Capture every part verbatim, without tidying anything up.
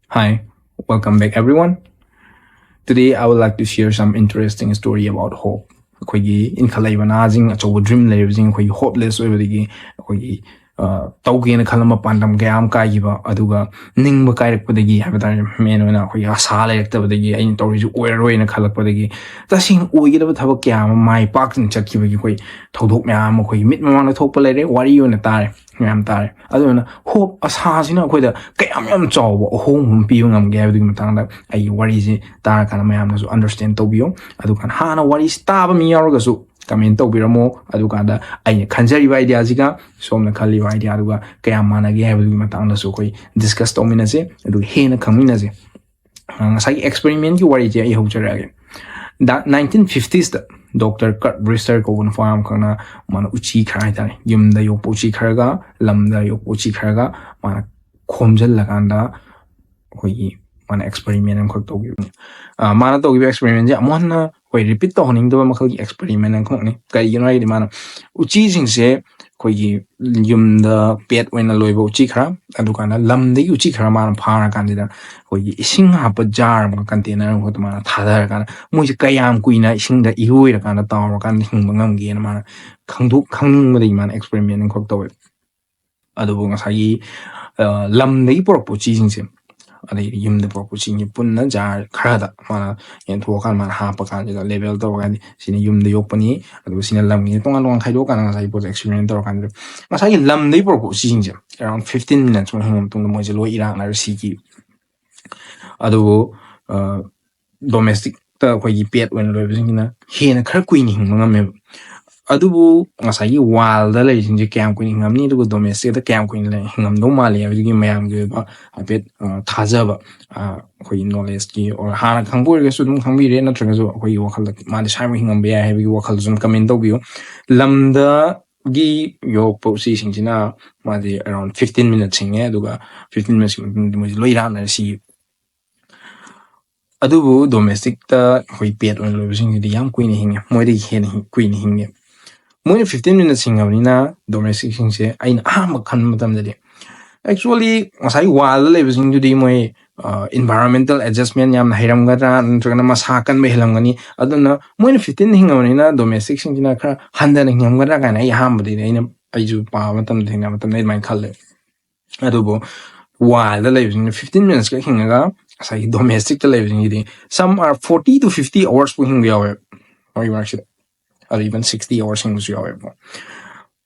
Hi, welcome back everyone. Today I would like to share some interesting story about hope. ꯑꯩꯈꯣꯏꯒꯤ ꯏꯟꯈꯠꯂꯛꯏꯕ ꯅꯍꯥꯁꯤꯡ, ꯑꯆꯧꯕ dream ꯂꯩꯔꯤꯕꯁꯤꯡ, ꯑꯩꯈꯣꯏꯒꯤ hopeless ꯑꯣꯏꯕꯗꯒꯤ, ꯑꯩꯈꯣꯏꯒꯤ ꯑ, ꯇꯧꯒꯦꯅ ꯈꯜꯂꯝꯕ ꯄꯥꯟꯗꯝ ꯀꯌꯥ ꯑꯃ ꯀꯥꯏꯈꯤꯕ, ꯑꯗꯨꯒ ꯅꯤꯡꯕ ꯀꯥꯏꯔꯛꯄꯗꯒꯤ ꯍꯥꯏꯕ ꯇꯥꯔꯦ, ꯃꯦꯟ ꯑꯣꯏꯅ ꯑꯩꯈꯣꯏꯒꯤ ꯑꯁꯥ ꯂꯩꯔꯛꯇꯕꯗꯒꯤ, ꯑꯩꯅ ꯇꯧꯔꯤꯁꯤ ꯑꯣꯏꯔꯔꯣꯏꯅ ꯈꯜꯂꯛꯄꯗꯒꯤ, ꯇꯁꯦꯡꯅ ꯑꯣꯏꯒꯗꯕ ꯊꯕꯛ ꯀꯌꯥ ꯑꯃ ꯃꯥꯏ ꯄꯥꯛꯇꯅ ꯆꯠꯈꯤꯕꯒꯤ ꯑꯩꯈꯣꯏ ꯊꯧꯗꯣꯛ ꯃꯌꯥꯝ ꯑꯃ ꯑꯩꯈꯣꯏꯒꯤ ꯃꯤꯠ ꯃꯃꯥꯡꯗ ꯊꯣꯛꯄ ꯂꯩꯔꯦ, ꯋꯥꯔꯤ ꯑꯣꯏꯅ ꯇꯥꯔꯦ, ꯃꯌꯥꯝ ꯇꯥꯔꯦ꯫ ꯑꯗꯨꯅ ꯍꯣꯞ, ꯑꯁꯥꯁꯤꯅ ꯑꯩꯈꯣꯏꯗ ꯀꯌꯥꯝ ꯌꯥꯝ ꯆꯥꯎꯕ ꯑꯍꯣꯡꯕ ꯑꯃ ꯄꯤꯕ ꯉꯝꯒꯦ ꯍꯥꯏꯕꯗꯨꯒꯤ ꯃꯇꯥꯡꯗ ꯑꯩꯒꯤ ꯋꯥꯔꯤꯁꯦ ꯇꯥꯔꯀꯥꯟꯗ ꯃꯌꯥꯝꯅꯁꯨ ꯑꯟꯗꯔꯁ꯭ꯇꯦꯟ ꯇꯧꯕꯤꯌꯣ꯫ ꯑꯗꯨꯒ ꯍꯥꯟꯅ ꯋꯥꯔꯤꯁꯤ ꯇꯥꯕ ꯃꯤ ꯌꯥꯎꯔꯒꯁꯨ ꯀꯃꯦꯟ ꯇꯧꯕꯤꯔꯝꯃꯣ꯫ ꯑꯗꯨꯀꯥꯟꯗ ꯑꯩꯅ ꯈꯟꯖꯔꯤꯕ ꯑꯥꯏꯗꯤꯌꯥꯁꯤꯒ ꯁꯣꯝꯅ ꯈꯜꯂꯤꯕ ꯑꯥꯏꯗꯤꯌꯥꯗꯨꯒ ꯀꯌꯥꯝ ꯃꯥꯟꯅꯒꯦ ꯍꯥꯏꯕꯗꯨꯒꯤ ꯃꯇꯥꯡꯗꯁꯨ ꯑꯩꯈꯣꯏ ꯗꯤꯁꯀꯁ ꯇꯧꯃꯤꯟꯅꯁꯦ, ꯑꯗꯨꯒ ꯍꯦꯟꯅ ꯈꯪꯃꯤꯟꯅꯁꯦ꯫ ꯑ, ꯉꯁꯥꯏꯒꯤ ꯑꯦꯛꯁꯄꯦꯔꯤꯃꯦꯟꯒꯤ ꯋꯥꯔꯤꯁꯦ ꯑꯩ ꯍꯧꯖꯔꯛꯑꯒꯦ꯫ ꯗ-, ꯅꯥꯏꯟꯇꯤꯟ ꯐꯤꯐꯇꯤꯁꯇ ꯗꯣꯛꯇꯔ ꯀꯔꯠ ꯕ꯭ꯔꯤꯁꯇꯔ ꯀꯧꯕ ꯅꯨꯄꯥ ꯑꯃꯈꯛꯅ ꯃꯥꯅ ꯎꯆꯤ ꯈꯔ ꯍꯥꯏꯇꯥꯔꯦ, ꯌꯨꯝꯗ ꯌꯣꯛꯄ ꯎꯆꯤ ꯈꯔꯒ ꯂꯝꯗ ꯌꯣꯛꯄ ꯎꯆꯤ ꯈꯔꯒ ꯃꯥꯅ ꯈꯣꯝꯖꯤꯜꯂꯀꯥꯟꯗ ꯑꯩꯈꯣꯏꯒꯤ ꯃꯥꯅ ꯑꯦꯛꯁꯄꯦꯔꯤꯃꯦꯟ ꯑꯃꯈꯛ ꯇꯧꯈꯤꯕꯅꯤ꯫ ꯑ, ꯃꯥꯅ ꯇꯧꯈꯤꯕ ꯑꯦꯛꯁꯄꯦꯔꯤꯃꯦꯟꯁꯦ ꯑꯃꯨꯛ ꯍꯟꯅ ꯑꯩꯈꯣꯏ ꯔꯤꯄꯤꯠ ꯇꯧꯍꯟꯅꯤꯡꯗꯕ ꯃꯈꯜꯒꯤ ꯑꯦꯛꯁꯄꯦꯔꯤꯃꯦꯟ ꯑꯃꯈꯛꯅꯤ꯫ ꯀꯩꯒꯤꯅꯣ ꯍꯥꯏꯔꯗꯤ ꯃꯥꯅ ꯎꯆꯤꯁꯤꯡꯁꯦ ꯑꯩꯈꯣꯏꯒꯤ ꯌꯨꯝꯗ ꯄꯦꯠ ꯑꯣꯏꯅ ꯂꯣꯏꯕ ꯎꯆꯤ ꯈꯔ, ꯑꯗꯨꯀꯥꯟꯗ ꯂꯝꯗꯒꯤ ꯎꯆꯤ ꯈꯔ ꯃꯥꯅ ꯐꯥꯔꯀꯥꯟꯁꯤꯗ ꯑꯩꯈꯣꯏꯒꯤ ꯏꯁꯤꯡ ꯍꯥꯞꯄ ꯖꯥꯔ ꯑꯃꯒ ꯀꯟꯇꯦꯅꯔ ꯑꯃꯈꯛꯇ ꯃꯥꯅ ꯊꯥꯗꯔꯀꯥꯟꯗ ꯃꯣꯏꯁꯦ ꯀꯌꯥꯝ ꯀꯨꯏꯅ ꯏꯁꯤꯡꯗ ꯏꯔꯣꯏꯔꯀꯥꯟꯗ ꯇꯥꯎꯔꯀꯥꯟꯗ ꯍꯤꯡꯕ ꯉꯝꯒꯦꯅ ꯃꯥꯅ ꯈꯪꯗꯣꯛ-, ꯈꯪꯅꯤꯡꯕꯗꯒꯤ ꯃꯥꯅ ꯑꯦꯛꯁꯄꯦꯔꯤꯃꯦꯟ ꯑꯃꯈꯛ ꯇꯧꯋꯦ꯫ ꯑꯗꯨꯕꯨ ꯉꯁꯥꯏꯒꯤ, ꯑ, ꯂꯝꯗꯒꯤ ꯄꯨꯔꯛꯄ ꯎꯆꯤꯁꯤꯡꯁꯦ, ꯑꯗꯩꯗꯤ ꯌꯨꯝꯗ ꯄꯨꯔꯛꯄ ꯎꯆꯤꯁꯤꯡꯁꯦ ꯄꯨꯟꯅ ꯖꯥꯔ ꯈꯔꯗ ꯃꯥꯅ ꯌꯦꯟꯊꯣꯛꯑꯀꯥꯟꯗ ꯃꯥꯅ ꯍꯥꯞꯄ ꯀꯥꯟꯁꯤꯗ ꯂꯦꯕꯦꯜ ꯇꯧꯔꯀꯥꯟꯗ ꯁꯤꯅ ꯌꯨꯝꯗ ꯌꯣꯛꯄꯅꯤ, ꯑꯗꯨꯒ ꯁꯤꯅ ꯂꯝꯒꯤꯅꯤ, ꯇꯣꯉꯥꯟ ꯇꯣꯉꯥꯟ ꯈꯥꯏꯗꯣꯛꯑꯀꯥꯟꯗ ꯉꯁꯥꯏꯒꯤ ꯄꯣꯠꯁꯦ ꯑꯦꯛꯁꯄꯦꯔꯤꯃꯦꯟ ꯇꯧꯔꯀꯥꯟꯗ ꯉꯁꯥꯏꯒꯤ ꯂꯝꯗꯒꯤ ꯄꯨꯔꯛꯄ ꯎꯆꯤꯁꯤꯡꯁꯦ around fifteen minutes ꯃꯨꯛ ꯍꯤꯡꯉ ꯃꯇꯨꯡꯗ ꯃꯣꯏꯁꯦ ꯂꯣꯏ ꯏꯔꯥꯛꯅꯔ ꯁꯤꯈꯤ꯫ ꯑꯗꯨꯕꯨ, ꯑ, ꯗꯣꯃꯦꯁꯇꯤꯛꯇ ꯑꯩꯈꯣꯏꯒꯤ ꯄꯦꯠ ꯑꯣꯏꯅ ꯂꯣꯏꯕꯁꯤꯡꯁꯤꯅ ꯍꯦꯟꯅ ꯈꯔ ꯀꯨꯏꯅ ꯍꯤꯡꯕ ꯉꯝꯃꯦꯕ꯫ ꯑꯗꯨꯕꯨ ꯉꯁꯥꯏꯒꯤ ꯋꯥꯏꯜꯗ ꯂꯩꯔꯤꯁꯤꯡꯁꯦ ꯀꯌꯥꯝ ꯀꯨꯏꯅ ꯍꯤꯡꯉꯝꯅꯤ, ꯑꯗꯨꯒ ꯗꯣꯃꯦꯁꯇꯤꯛꯇ ꯀꯌꯥꯝ ꯀꯨꯏꯅ ꯂꯩ-, ꯍꯤꯡꯉꯝꯗꯧ ꯃꯥꯜꯂꯤ ꯍꯥꯏꯕꯗꯨꯒꯤ ꯃꯌꯥꯝꯒꯤ ꯑꯣꯏꯕ ꯍꯥꯏꯐꯦꯠ, ꯑ, ꯊꯥꯖꯕ, ꯑ, ꯑꯩꯈꯣꯏꯒꯤ ꯅꯣꯂꯦꯖꯀꯤ ꯑꯣꯔ ꯍꯥꯟꯅ ꯈꯪꯕ ꯑꯣꯏꯔꯒꯁꯨ ꯑꯗꯨꯝ ꯈꯪꯕꯤꯔꯦ, ꯅꯠꯇ꯭ꯔꯒꯁꯨ ꯑꯩꯈꯣꯏꯒꯤ ꯋꯥꯈꯜꯗ ꯃꯥꯗꯤ ꯁ꯭ꯋꯥꯏꯃꯨꯛ ꯍꯤꯡꯉꯝꯕ ꯌꯥꯏ ꯍꯥꯏꯕꯒꯤ ꯋꯥꯈꯜꯗꯁꯨ ꯑꯗꯨꯝ ꯀꯃꯦꯟ ꯇꯧꯕꯤꯌꯨ꯫ ꯂꯝꯗꯒꯤ ꯌꯣꯛꯄ ꯎꯆꯤꯁꯤꯡꯁꯤꯅ ꯃꯥꯗꯤ around fifteen minutes ꯍꯤꯡꯉꯦ, ꯑꯗꯨꯒ fifteen minutes ꯃꯇꯨꯡꯗ ꯃꯣꯏꯁꯦ ꯂꯣꯏ ꯏꯔꯥꯛꯅꯔ ꯁꯤ꯫ ꯑꯗꯨꯕꯨ ꯗꯣꯃꯦꯁꯇꯤꯛꯇ ꯑꯩꯈꯣꯏ ꯄꯦꯠ ꯑꯣꯏꯅ ꯂꯣꯏꯕꯁꯤꯡꯁꯤꯗꯤ ꯌꯥꯝ ꯀꯨꯏꯅ ꯍꯤꯡꯉꯦ, ꯃꯣꯏꯗꯒꯤ ꯍꯦꯟꯅ ꯍꯤꯡ-, ꯀꯨꯏꯅ ꯍꯤꯡꯉꯦ꯫ ꯃꯣꯏꯅ fifteen minutes ꯍꯤꯡꯉꯕꯅꯤꯅ ꯗꯣꯃꯦꯁꯇꯤꯛꯁꯤꯡꯁꯦ ꯑꯩꯅ ꯑꯍꯥꯟꯕ ꯈꯟꯕ ꯃꯇꯝꯗꯗꯤ, actually, ꯉꯁꯥꯏ ꯋꯥꯏꯜꯗ ꯂꯩꯕꯁꯤꯡꯗꯨꯗꯤ ꯃꯣꯏ ꯏꯟꯚꯥꯏꯔꯣꯟꯃꯦꯟꯇꯦꯜ ꯑꯦꯗꯖꯁꯃꯦꯟ ꯌꯥꯝꯅ ꯍꯩꯔꯝꯒꯗ꯭ꯔꯥ, ꯅꯠꯇ꯭ꯔꯒꯅ ꯃꯁꯥ ꯀꯟꯕ ꯍꯦꯜꯂꯝꯒꯅꯤ꯫ ꯑꯗꯨꯅ ꯃꯣꯏꯅ ꯐꯤꯐꯇꯤꯟ ꯍꯤꯡꯉꯕꯅꯤꯅ ꯗꯣꯃꯦꯁꯇꯤꯛꯁꯤꯡꯁꯤꯅ ꯈꯔ ꯍꯟꯊꯅ ꯍꯤꯡꯉꯝꯒꯗ꯭ꯔꯥ ꯀꯥꯏꯅ ꯑꯩ ꯑꯍꯥꯟꯕꯗꯩꯗꯤ ꯑꯩꯅ, ꯑꯩꯁꯨ ꯄꯥꯕ ꯃꯇꯝꯗ, ꯊꯦꯡꯅꯕ ꯃꯇꯝꯗ ꯑꯩ ꯑꯗꯨꯃꯥꯏꯅ ꯈꯜꯂꯦ꯫ ꯑꯗꯨꯕꯨ ꯋꯥꯏꯜꯗ ꯂꯩꯕꯁꯤꯡꯅ ꯐꯤꯐꯇꯤꯟ ꯃꯤꯅꯠꯁ ꯈꯛ ꯍꯤꯡꯉꯒ, ꯉꯁꯥꯏꯒꯤ ꯗꯣꯃꯦꯁꯇꯤꯛꯇ ꯂꯩꯕꯁꯤꯡꯒꯤꯗꯤ some are forty to fifty hours ꯐꯥꯎ ꯍꯤꯡꯕ ꯌꯥꯎꯋꯦ ꯃꯣꯏꯒꯤ ꯃꯔꯛꯁꯤꯗ꯫ ꯑꯗꯨ even sixty hours ꯍꯤꯡꯕꯁꯨ ꯌꯥꯎꯋꯦꯕꯀꯣ꯫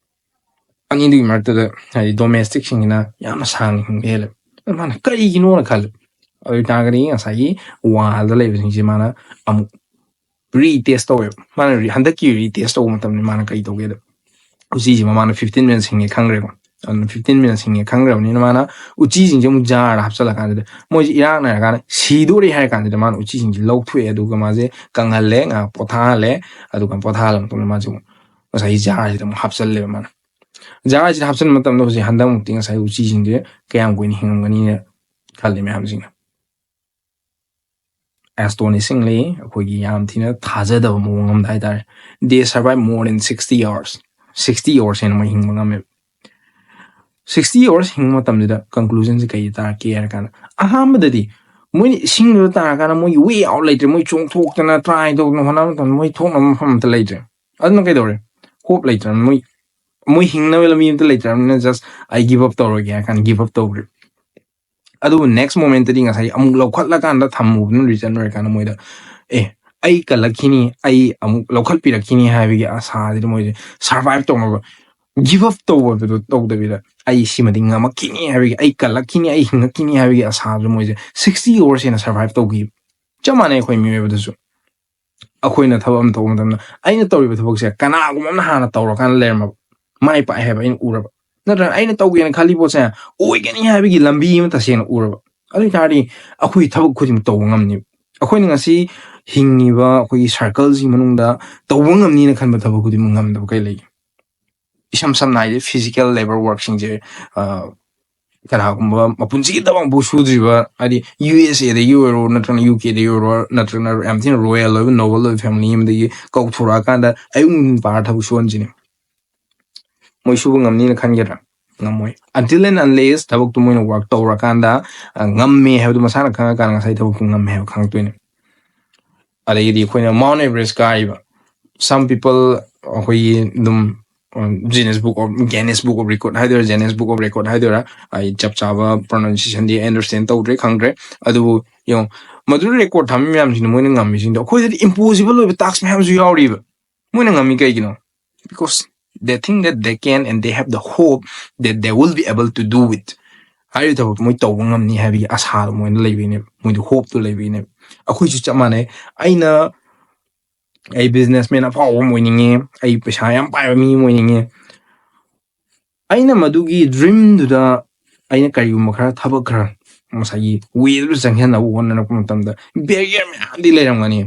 ꯑꯅꯤꯗꯨꯒꯤ ꯃꯔꯛꯇꯗ ꯍꯥꯏꯗꯤ ꯗꯣꯃꯦꯁꯇꯤꯛꯁꯤꯡꯁꯤꯅ ꯌꯥꯝꯅ ꯁꯥꯡꯅ ꯍꯤꯡꯕ ꯍꯦꯜꯂꯦ꯫ ꯑꯗꯨ ꯃꯥꯅ ꯀꯔꯤꯒꯤꯅꯣꯅ ꯈꯜꯂꯦ꯫ ꯑꯗꯨ ꯑꯣꯏ ꯇꯥꯔꯒꯗꯤ ꯉꯁꯥꯏꯒꯤ ꯋꯥꯏꯜꯗ ꯂꯩꯕꯁꯤꯡꯁꯦ ꯃꯥꯅ ꯑꯃꯨꯛ ꯔꯤꯇꯦꯁ ꯇꯧꯋꯦꯕ꯫ ꯃꯥꯅ ꯔꯤ-, ꯍꯟꯗꯛꯀꯤ ꯔꯤꯇꯦꯁ ꯇꯧꯕ ꯃꯇꯝꯗ ꯃꯥꯅ ꯀꯔꯤ ꯇꯧꯒꯦꯗ, ꯎꯆꯤꯁꯤ ꯃꯃꯥꯅ ꯐꯤꯐꯇꯤꯟ ꯃꯤꯅꯠꯁ ꯍꯤꯡꯉꯦ ꯈꯪꯈ꯭ꯔꯦꯕ꯫ ꯑꯗꯨꯅ ꯐꯤꯐꯇꯤꯟ ꯃꯤꯅꯠꯁ ꯍꯤꯡꯉꯦ ꯈꯪꯈ꯭ꯔꯕꯅꯤꯅ ꯃꯥꯅ ꯎꯆꯤꯁꯤꯡꯁꯦ ꯑꯃꯨꯛ ꯖꯥꯔꯗ ꯍꯥꯞꯆꯤꯜꯂꯀꯥꯟꯁꯤꯗ ꯃꯣꯏꯁꯦ ꯏꯔꯥꯛꯅꯔꯀꯥꯟꯗ ꯁꯤꯗꯣꯔꯦ ꯍꯥꯏꯔ ꯀꯥꯟꯁꯤꯗ ꯃꯥꯅ ꯎꯆꯤꯁꯤꯡꯁꯦ ꯂꯧꯊꯣꯛꯑꯦ꯫ ꯑꯗꯨꯒ ꯃꯥꯁꯦ ꯀꯪꯍꯜꯂꯦ, ꯉꯥꯏꯍꯥꯛ ꯄꯣꯊꯥꯍꯜꯂꯦ꯫ ꯑꯗꯨꯒ ꯄꯣꯊꯥꯍꯜꯂ ꯃꯇꯨꯡꯗ ꯃꯥꯁꯦ ꯑꯃꯨꯛ ꯉꯁꯥꯏꯒꯤ ꯖꯥꯔꯁꯤꯗ ꯑꯃꯨꯛ ꯍꯥꯞꯆꯜꯂꯦꯕ ꯃꯥꯅ꯫ ꯖꯥꯔꯁꯤꯗ ꯍꯥꯞꯆꯤꯟꯕ ꯃꯇꯝꯗ ꯍꯧꯖꯤꯛ ꯍꯟꯗꯛꯃꯨꯛꯇꯤ ꯉꯁꯥꯏ ꯎꯆꯤꯁꯤꯡꯁꯦ ꯀꯌꯥꯝ ꯀꯨꯏꯅ ꯍꯤꯡꯉꯝꯒꯅꯤꯅ ꯈꯜꯂꯤ ꯃꯌꯥꯝꯁꯤꯡꯅ꯫ Astonishingly, ꯑꯩꯈꯣꯏꯒꯤ ꯌꯥꯝ ꯊꯤꯅ ꯊꯥꯖꯗꯕ ꯃꯑꯣꯡ ꯑꯃꯗ ꯍꯥꯏꯇꯥꯔꯦ, they survive more than sixty hours꯫ Sixty hours ꯍꯦꯟꯅ ꯃꯣꯏ ꯍꯤꯡꯕ ꯉꯝꯃꯦꯕ꯫ Sixty hours ꯍꯤꯡꯕ ꯃꯇꯝꯁꯤꯗ ꯀꯟꯀ꯭ꯂꯨꯖꯟꯁꯦ ꯀꯩ ꯇꯥꯔꯛꯀꯦ ꯍꯥꯏꯔ ꯀꯥꯟꯗ, ꯑꯍꯥꯟꯕꯗꯗꯤ ꯃꯣꯏꯅ ꯏꯁꯤꯡꯗꯨꯗ ꯇꯥꯔꯀꯥꯟꯗ ꯃꯣꯏꯒꯤ ꯋꯦ ꯑꯥꯎꯠ ꯂꯩꯇ꯭ꯔꯦ꯫ ꯃꯣꯏ ꯆꯣꯡꯊꯣꯛꯇꯅ ꯇ꯭ꯔꯥꯏ ꯇꯧꯗꯅ ꯍꯣꯠꯅꯕ ꯃꯇꯝꯗ ꯃꯣꯏ ꯊꯣꯛꯅꯕ ꯃꯐꯝ ꯑꯝꯇ ꯂꯩꯇ꯭ꯔꯦ꯫ ꯑꯗꯨꯅ ꯀꯩꯗꯧꯔꯦ? ꯍꯣꯞ ꯂꯩꯇ꯭ꯔꯕꯅꯤ꯫ ꯃꯣꯏ, ꯃꯣꯏ ꯍꯤꯡꯅꯕ ꯂꯝꯕꯤ ꯑꯝꯇ ꯂꯩꯇ꯭ꯔꯕꯅꯤꯅ just "ꯑꯩ ꯒꯤꯞ ꯑꯞ ꯇꯧꯔꯒꯦ" ꯍꯥꯏꯔ ꯀꯥꯟꯗ ꯒꯤꯞ ꯑꯞ ꯇꯧꯈ꯭ꯔꯦ꯫ ꯑꯗꯨꯕꯨ ꯅꯦꯛꯁ ꯃꯣꯃꯦꯟꯇꯗꯤ ꯉꯁꯥꯏ ꯑꯃꯨꯛ ꯂꯧꯈꯠꯂꯀꯥꯟꯗ ꯊꯝꯃꯨꯕꯗꯨꯅ ꯔꯤꯖꯟ ꯑꯣꯏꯔꯀꯥꯟꯗ ꯃꯣꯏꯗ "ꯑꯦ, ꯑꯩ ꯀꯜꯂꯛꯈꯤꯅꯤ, ꯑꯩ ꯑꯃꯨꯛ ꯂꯧꯈꯠꯄꯤꯔꯛꯈꯤꯅꯤ" ꯍꯥꯏꯕꯒꯤ ꯑꯁꯥꯁꯤꯗ ꯃꯣꯏꯁꯦ ꯁꯔꯚꯥꯏꯚ ꯇꯧꯅꯕ, ꯒꯤꯞ ꯑꯞ ꯇꯧꯕꯗꯨ ꯇꯧꯗꯕꯤꯗ "ꯑꯩ ꯁꯤꯃꯗꯤ ꯉꯝꯃꯛꯈꯤꯅꯤ" ꯍꯥꯏꯕꯒꯤ, "ꯑꯩ ꯀꯜꯂꯛꯈꯤꯅꯤ, ꯑꯩ ꯍꯤꯡꯉꯛꯈꯤꯅꯤ" ꯍꯥꯏꯕꯒꯤ ꯑꯁꯥꯗꯨ ꯃꯣꯏꯁꯦ sixty hours ꯍꯦꯟꯅ ꯁꯔꯚꯥꯏꯚ ꯇꯧꯈꯤ꯫ ꯆꯞ ꯃꯥꯟꯅꯩ ꯑꯩꯈꯣꯏ ꯃꯤꯑꯣꯏꯕꯗꯁꯨ꯫ ꯑꯩꯈꯣꯏꯅ ꯊꯕꯛ ꯑꯃ ꯇꯧꯕ ꯃꯇꯝꯗ ꯑꯩꯅ ꯇꯧꯔꯤꯕ ꯊꯕꯛꯁꯦ ꯀꯅꯥꯒꯨꯝꯕ ꯑꯃꯅ ꯍꯥꯟꯅ ꯇꯧꯔꯀꯥꯟꯗ ꯂꯩꯔꯝꯃꯕ, ꯃꯥꯏ ꯄꯥꯛꯑꯦ ꯍꯥꯏꯕ ꯑꯩꯅ ꯎꯔꯕ, ꯅꯠꯇ꯭ꯔꯒ ꯑꯩꯅ ꯇꯧꯒꯦꯅ ꯈꯜꯂꯤ ꯄꯣꯠꯁꯦ ꯑꯣꯏꯒꯅꯤ ꯍꯥꯏꯕꯒꯤ ꯂꯝꯕꯤ ꯑꯃ ꯇꯁꯦꯡꯅ ꯎꯔꯕ, ꯑꯗꯨ ꯑꯣꯏꯇꯥꯔꯗꯤ ꯑꯩꯈꯣꯏ ꯊꯕꯛ ꯈꯨꯗꯤꯡꯃꯛ ꯇꯧꯕ ꯉꯝꯅꯦꯕ꯫ ꯑꯩꯈꯣꯏꯅ ꯉꯁꯤ ꯍꯤꯡꯉꯤꯕ ꯑꯩꯈꯣꯏꯒꯤ ꯁꯔꯀꯜꯁꯤ ꯃꯅꯨꯡꯗ ꯇꯧꯕ ꯉꯝꯅꯤꯅ ꯈꯟꯕ ꯊꯕꯛ ꯈꯨꯗꯤꯡꯃꯛ ꯉꯝꯗꯕ ꯀꯩ ꯂꯩꯒꯦ? ꯏꯁꯝ ꯁꯝꯅ ꯍꯥꯏꯗꯤ ꯐꯤꯖꯤꯀꯦꯜ ꯂꯦꯕꯔ ꯋꯥꯔꯛꯁꯤꯡꯁꯦ, ꯑ, ꯀꯅꯥꯒꯨꯝꯕ ꯃꯄꯨꯟꯁꯤꯒꯤ ꯊꯕꯛ ꯑꯃꯐꯥꯎ ꯁꯨꯗ꯭ꯔꯤꯕ, ꯍꯥꯏꯗꯤ ꯌꯨ ꯑꯦꯁ ꯑꯦꯗꯒꯤ ꯑꯣꯏꯔꯣ, ꯅꯠꯇ꯭ꯔꯒꯅ ꯌꯨ ꯀꯦꯗꯒꯤ ꯑꯣꯏꯔꯣ, ꯅꯠꯇ꯭ꯔꯒꯅ ꯌꯥꯝ ꯊꯤꯅ ꯔꯣꯌꯦꯜ ꯑꯣꯏꯕ, ꯅꯣꯕꯜ ꯑꯣꯏꯕ ꯐꯦꯃꯤꯂꯤ ꯑꯃꯗꯒꯤ ꯀꯧꯊꯣꯔꯛꯑꯀꯥꯟꯗ ꯑꯌꯨꯛ ꯅꯨꯡꯊꯤꯟ ꯄꯥꯔ ꯊꯕꯛ ꯁꯨꯍꯟꯁꯤꯅꯦ꯫ ꯃꯣꯏ ꯁꯨꯕ ꯉꯝꯅꯤꯅ ꯈꯟꯒꯗ꯭ꯔꯥ? ꯉꯝꯃꯣꯏ꯫ Until and unless ꯊꯕꯛꯇꯨ ꯃꯣꯏꯅ ꯋꯥꯔꯛ ꯇꯧꯔꯀꯥꯟꯗ ꯉꯝꯃꯦ ꯍꯥꯏꯕꯗꯨ ꯃꯁꯥꯅ ꯈꯪꯉꯀꯥꯟꯗ ꯉꯁꯥꯏ ꯊꯕꯛꯇꯨ ꯉꯝꯃꯦ ꯍꯥꯏꯕ ꯈꯪꯉꯛꯇꯣꯏꯅꯦ꯫ ꯑꯗꯒꯤꯗꯤ ꯑꯩꯈꯣꯏꯅ ꯃꯥꯎꯟ ꯑꯦꯚꯔꯦꯁ ꯀꯥꯔꯤꯕ, some people ꯑꯩꯈꯣꯏꯒꯤ ꯑꯗꯨꯝ Guinness Book of, Guinness Book of Record ꯍꯥꯏꯗꯣꯏꯔꯥ, Guinness Book of Record ꯍꯥꯏꯗꯣꯏꯔꯥ, ꯑꯩ ꯆꯞ ꯆꯥꯕ ꯄ꯭ꯔꯣꯅꯥꯎꯟꯁꯤꯌꯦꯁꯟꯗꯤ ꯑꯩ ꯑꯟꯗꯔꯁꯇꯦꯟ ꯇꯧꯗ꯭ꯔꯦ, ꯈꯪꯗ꯭ꯔꯦ꯫ ꯑꯗꯨꯕꯨ ꯌꯦꯡꯉꯣ, ꯃꯗꯨꯗ ꯔꯦꯀꯣꯔꯠ ꯊꯝꯃꯤ ꯃꯌꯥꯝꯁꯤꯅ ꯃꯣꯏꯅ ꯉꯝꯃꯤꯁꯤꯡꯗꯣ ꯑꯩꯈꯣꯏꯗꯗꯤ ꯏꯝꯄꯣꯁꯤꯕꯜ ꯑꯣꯏꯕ ꯇꯥꯛꯁ ꯃꯌꯥꯝꯁꯨ ꯌꯥꯎꯔꯤꯕ꯫ ꯃꯣꯏꯅ ꯉꯝꯃꯤ ꯀꯩꯒꯤꯅꯣ? Because they think that they can and they have the hope that they will be able to do it. ꯍꯥꯏꯔꯤꯕ ꯊꯕꯛꯇꯣ ꯃꯣꯏ ꯇꯧꯕ ꯉꯝꯅꯤ ꯍꯥꯏꯕꯒꯤ ꯑꯁꯥꯗꯣ ꯃꯣꯏꯅ ꯂꯩꯕꯒꯤꯅꯦꯕ, ꯃꯣꯏꯗꯤ ꯍꯣꯞꯇꯣ ꯂꯩꯕꯒꯤꯅꯦꯕ꯫ ꯑꯩꯈꯣꯏꯁꯨ ꯆꯞ ꯃꯥꯟꯅꯩ꯫ ꯑꯩꯅ ꯑꯩ ꯕꯤꯖꯤꯅꯦꯁꯃꯦꯟ ꯑꯐꯥꯎꯕ ꯑꯃ ꯑꯣꯏꯅꯤꯡꯉꯦ, ꯑꯩ ꯄꯩꯁꯥ ꯌꯥꯝ ꯄꯥꯏꯕ ꯃꯤ ꯑꯃ ꯑꯣꯏꯅꯤꯡꯉꯦ꯫ ꯑꯩꯅ ꯃꯗꯨꯒꯤ ꯗ꯭ꯔꯤꯝꯗꯨꯗ ꯑꯩꯅ ꯀꯔꯤꯒꯨꯝꯕ ꯈꯔ, ꯊꯕꯛ ꯈꯔ ꯉꯁꯥꯏꯒꯤ ꯋꯦꯗꯨꯗ ꯆꯪꯁꯤꯟꯅꯕ ꯍꯣꯠꯅꯔꯛꯄ ꯃꯇꯝꯗ ꯕꯦꯔꯤꯌꯔ ꯃꯌꯥꯝꯗꯤ ꯂꯩꯔꯝꯒꯅꯤ꯫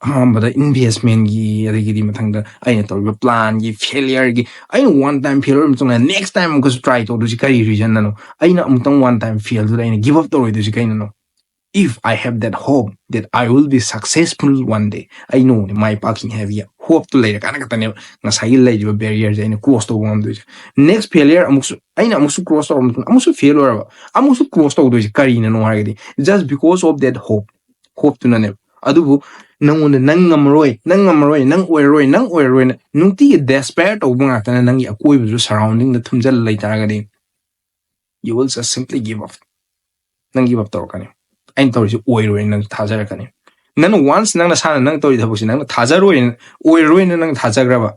ꯑꯍꯥꯟꯕꯗ ꯏꯟꯚꯦꯁꯃꯦꯟꯒꯤ, ꯑꯗꯒꯤꯗꯤ ꯃꯊꯪꯗ ꯑꯩꯅ ꯇꯧꯔꯤꯕ ꯄ꯭ꯂꯥꯟꯒꯤ ꯐꯦꯂꯤꯌꯔꯒꯤ꯫ ꯑꯩꯅ ꯋꯥꯟ ꯇꯥꯏꯝ ꯐꯦꯜ ꯑꯣꯏꯔ ꯃꯇꯨꯡꯗ ꯅꯦꯛꯁ ꯇꯥꯏꯝ ꯑꯃꯨꯛꯀꯁꯨ ꯇ꯭ꯔꯥꯏ ꯇꯧꯗꯣꯏꯁꯤ ꯀꯔꯤ ꯔꯤꯖꯟꯅꯅꯣ? ꯑꯩꯅ ꯑꯃꯨꯛꯇꯪ ꯋꯥꯟ ꯇꯥꯏꯝ ꯐꯦꯜꯗꯨꯗ ꯑꯩꯅ ꯒꯤꯞ up ꯇꯧꯔꯣꯏꯗꯣꯏꯁꯤ ꯀꯩꯅꯅꯣ? If I have that hope that I will be successful one day, ꯑꯩ ꯅꯣꯡꯃꯗꯤ ꯃꯥꯏ ꯄꯥꯛꯈꯤꯅꯤ ꯍꯥꯏꯕꯒꯤ ꯍꯣꯞꯇꯨ ꯂꯩꯔꯀꯥꯟꯗ ꯈꯛꯇꯅꯦꯕ ꯉꯁꯥꯏꯒꯤ ꯂꯩꯔꯤꯕ ꯕꯦꯔꯤꯌꯔꯁꯦ ꯑꯩꯅ ꯀ꯭ꯔꯣꯁ ꯇꯧꯕ ꯉꯝꯗꯣꯏꯁꯦ꯫ ꯅꯦꯛꯁ ꯐꯦꯂꯤꯌꯔ ꯑꯃꯨꯛꯁꯨ, ꯑꯩꯅ ꯑꯃꯨꯛꯁꯨ ꯀ꯭ꯔꯣꯁ ꯇꯧꯔꯕ ꯃꯇꯨꯡꯗ ꯑꯃꯨꯛꯁꯨ ꯐꯦꯜ ꯑꯣꯏꯔꯕ, ꯑꯃꯨꯛꯁꯨ ꯀ꯭ꯔꯣꯁ ꯇꯧꯗꯣꯏꯁꯦ ꯀꯔꯤꯅꯅꯣ ꯍꯥꯏꯔꯒꯗꯤ, just because of that hope, ꯍꯣꯞꯇꯨꯅꯅꯦꯕ꯫ ꯑꯗꯨꯕꯨ ꯅꯪꯉꯣꯟꯗ "ꯅꯪ ꯉꯝꯃꯔꯣꯏ, ꯅꯪ ꯉꯝꯃꯔꯣꯏ, ꯅꯪ ꯑꯣꯏꯔꯔꯣꯏ, ꯅꯪ ꯑꯣꯏꯔꯔꯣꯏꯅ" ꯅꯨꯡꯇꯤꯒꯤ ꯗꯦꯁꯄꯦꯌꯔ ꯇꯧꯕ ꯉꯥꯛꯇꯅ ꯅꯪꯒꯤ ꯑꯀꯣꯏꯕꯗꯨꯁꯨ, ꯁꯔꯥꯎꯟꯗꯤꯡꯗ ꯊꯨꯝꯖꯤꯜꯂ ꯂꯩꯇꯥꯔꯒꯗꯤ, you will just simply give up. ꯅꯪ ꯒꯤꯞ ꯑꯞ ꯇꯧꯔꯛꯀꯅꯤ꯫ ꯑꯩꯅ ꯇꯧꯔꯤꯁꯤ ꯑꯣꯏꯔꯣꯏꯅ ꯅꯪ ꯊꯥꯖꯔꯛꯀꯅꯤ꯫ ꯅꯪꯅ ꯋꯥꯟꯁ ꯅꯪ ꯅꯁꯥꯅ ꯅꯪ ꯇꯧꯔꯤ ꯊꯕꯛꯁꯤ ꯅꯪꯅ ꯊꯥꯖꯔꯣꯏꯅ, ꯑꯣꯏꯔꯔꯣꯏꯅ ꯅꯪ ꯊꯥꯖꯈ꯭ꯔꯕ,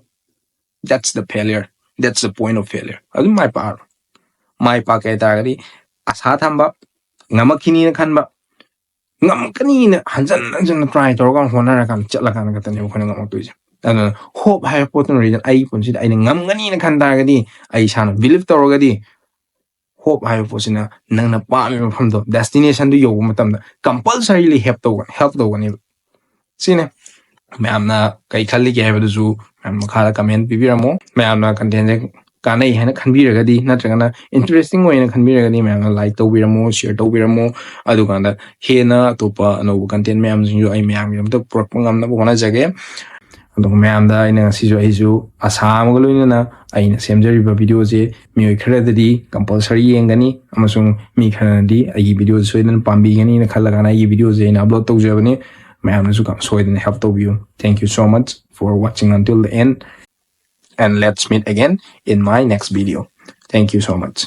that's the failure, that's the point of failure. ꯑꯗꯨꯝ ꯃꯥꯏ ꯄꯥꯛꯑꯔꯣꯏ꯫ ꯃꯥꯏ ꯄꯥꯛꯀꯦ ꯍꯥꯏ ꯇꯥꯔꯒꯗꯤ ꯑꯁꯥ ꯊꯝꯕ, ꯉꯝꯃꯛꯈꯤꯅꯤꯅ ꯈꯟꯕ, ꯉꯝꯃꯛꯀꯅꯤꯅ ꯍꯟꯖꯟ ꯍꯟꯖꯟꯅ ꯇ꯭ꯔꯥꯏ ꯇꯧꯔꯀꯥꯟꯗ, ꯍꯣꯠꯅꯔꯀꯥꯟꯗ, ꯆꯠꯂꯀꯥꯟꯗ ꯈꯛꯇꯅꯦꯕ ꯑꯩꯈꯣꯏꯅ ꯉꯝꯃꯛꯇꯣꯏꯁꯦ꯫ ꯑꯗꯨꯅ ꯍꯣꯞ ꯍꯥꯏꯕ ꯄꯣꯠꯇꯨꯅ ꯔꯤꯖꯟ, ꯑꯩꯒꯤ ꯄꯨꯟꯁꯤꯗ ꯑꯩꯅ ꯉꯝꯒꯅꯤꯅ ꯈꯟ ꯇꯥꯔꯒꯗꯤ, ꯑꯩ ꯏꯁꯥꯅ ꯕꯤꯂꯤꯞ ꯇꯧꯔꯒꯗꯤ, ꯍꯣꯞ ꯍꯥꯏꯕ ꯄꯣꯠꯁꯤꯅ ꯅꯪꯅ ꯄꯥꯝꯃꯤꯕ ꯃꯐꯝꯗꯣ, ꯗꯦꯁꯇꯤꯅꯦꯁꯟꯗꯨ ꯌꯧꯕ ꯃꯇꯝꯗ ꯀꯝꯄꯜꯁꯔꯤꯂꯤ ꯍꯦꯜꯞ ꯇꯧꯒꯅꯤ, ꯍꯦꯜꯞ ꯇꯧꯒꯅꯦꯕ꯫ ꯁꯤꯅꯦ꯫ ꯃꯌꯥꯝꯅ ꯀꯩ ꯈꯜꯂꯤꯒꯦ ꯍꯥꯏꯕꯗꯨꯁꯨ ꯃꯌꯥꯝ ꯃꯈꯥꯗ ꯀꯃꯦꯟ ꯄꯤꯕꯤꯔꯝꯃꯣ꯫ ꯃꯌꯥꯝꯅ ꯀꯟꯇꯦꯟꯁꯦ ꯀꯥꯟꯅꯩ ꯍꯥꯏꯅ ꯈꯟꯕꯤꯔꯒꯗꯤ, ꯅꯠꯇ꯭ꯔꯒꯅ ꯏꯟꯇꯔꯦꯁꯇꯤꯡ ꯑꯣꯏꯅ ꯈꯟꯕꯤꯔꯒꯗꯤ, ꯃꯌꯥꯝꯅ ꯂꯥꯏꯛ ꯇꯧꯕꯤꯔꯝꯃꯣ, ꯁꯤꯌꯔ ꯇꯧꯕꯤꯔꯝꯃꯣ꯫ ꯑꯗꯨꯀꯥꯟꯗ ꯍꯦꯟꯅ ꯑꯇꯣꯞꯄ ꯑꯅꯧꯕ ꯀꯟꯇꯦꯟ ꯃꯌꯥꯝꯁꯤꯡꯁꯨ ꯑꯩ ꯃꯌꯥꯝꯒꯤꯗꯃꯛꯇ ꯄꯨꯔꯛꯄ ꯉꯝꯅꯕ ꯍꯣꯠꯅꯖꯒꯦ꯫ ꯑꯗꯨꯒ ꯃꯌꯥꯝꯗ ꯑꯩꯅ ꯉꯁꯤꯁꯨ ꯑꯩꯁꯨ ꯑꯁꯥ ꯑꯃꯒ ꯂꯣꯏꯅꯅ ꯑꯩꯅ ꯁꯦꯝꯖꯔꯤꯕ videoꯁꯦ ꯃꯤꯑꯣꯏ ꯈꯔꯗꯗꯤ compulsory ꯌꯦꯡꯒꯅꯤ, ꯑꯃꯁꯨꯡ ꯃꯤ ꯈꯔꯅꯗꯤ ꯑꯩꯒꯤ videoꯁꯦ ꯁꯣꯏꯗꯅ ꯄꯥꯝꯕꯤꯒꯅꯤꯅ ꯈꯜꯂꯒꯅ ꯑꯩꯒꯤ videoꯁꯦ ꯑꯩꯅ upload ꯇꯧꯖꯕꯅꯤ꯫ ꯃꯌꯥꯝꯅꯁꯨ ꯀ-, ꯁꯣꯏꯗꯅ help ꯇꯧꯕꯤꯌꯨ꯫ Thank you so much for watching until the end, and let's meet again in my next video. Thank you so much.